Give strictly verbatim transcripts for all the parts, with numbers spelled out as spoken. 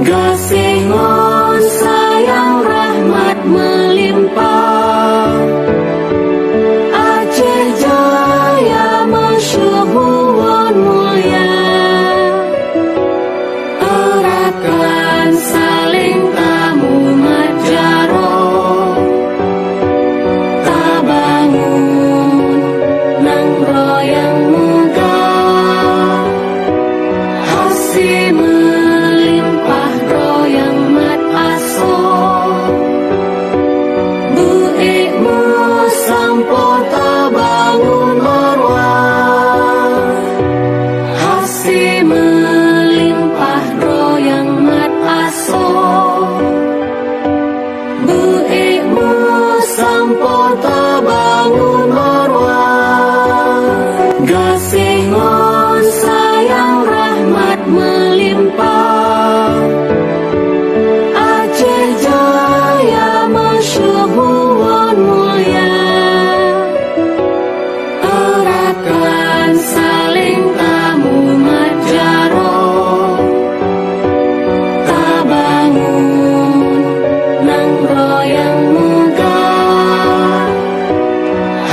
Gaséh ngon sayang rahmat meulimpah, Aceh Jaya meusyeuhu ngon mulia. Eurakan saléng tamumat jaroe, tabangun nanggroe nyang meugah. Hase meulimpah droe nyang mat asoe, beuék meusampoe tabangun marwah. Hase meulimpah droe nyang mat asoe, beuék meusampoe tabangun marwah. Gaséh ngon sayang rahmat meulimpah, Aceh Jaya meusyeuhu ngon mulia. Eurakan saléng tamumat jaroe, tabangun nanggroe nyang meugah.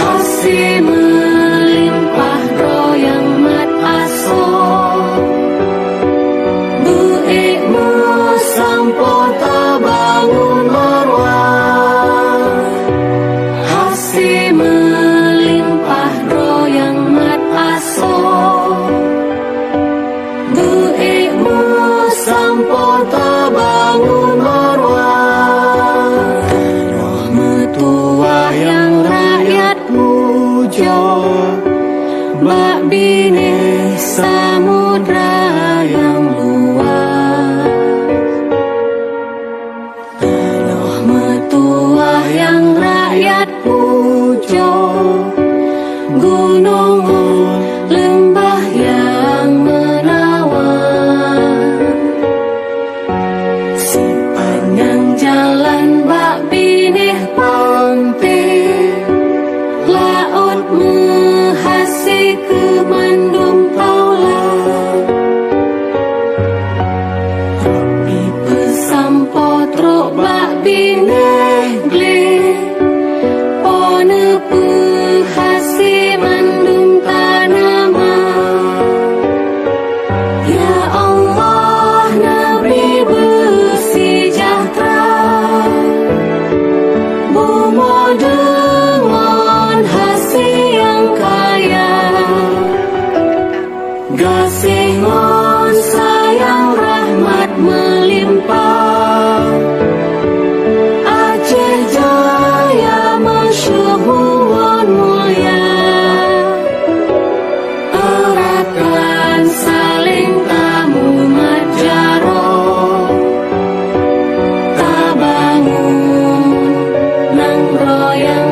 Hase meulimpah droe nyang mat asoe, beuék meusampoe tabangun marwah. Hase meulimpah droe nyang mat asoe, beuék meusampoe tabangun marwah. Tanoh meutuwah nyang rakyat pujoe, bak binéh samudra nyang luwah. Tanoh meutuwah nyang rakyat pujoe, gunong ngon leumbah nyang meunawan. Sipanyang jalan bak binéh panté, laôt meuhase keu mandum taulan. Rabbi peusampoe trok bak binéh glé, Po neupeuhase mandum tanaman. Ya Allah, neubri beuseujahtra, bumoe deungon hase nyang kaya. Gaséh ngon sayang rahmat meulimpah, Aceh Jaya meusyeuhu ngon mulia. Eurakan saléng tamumat jaroe, tabangun nanggroe nyang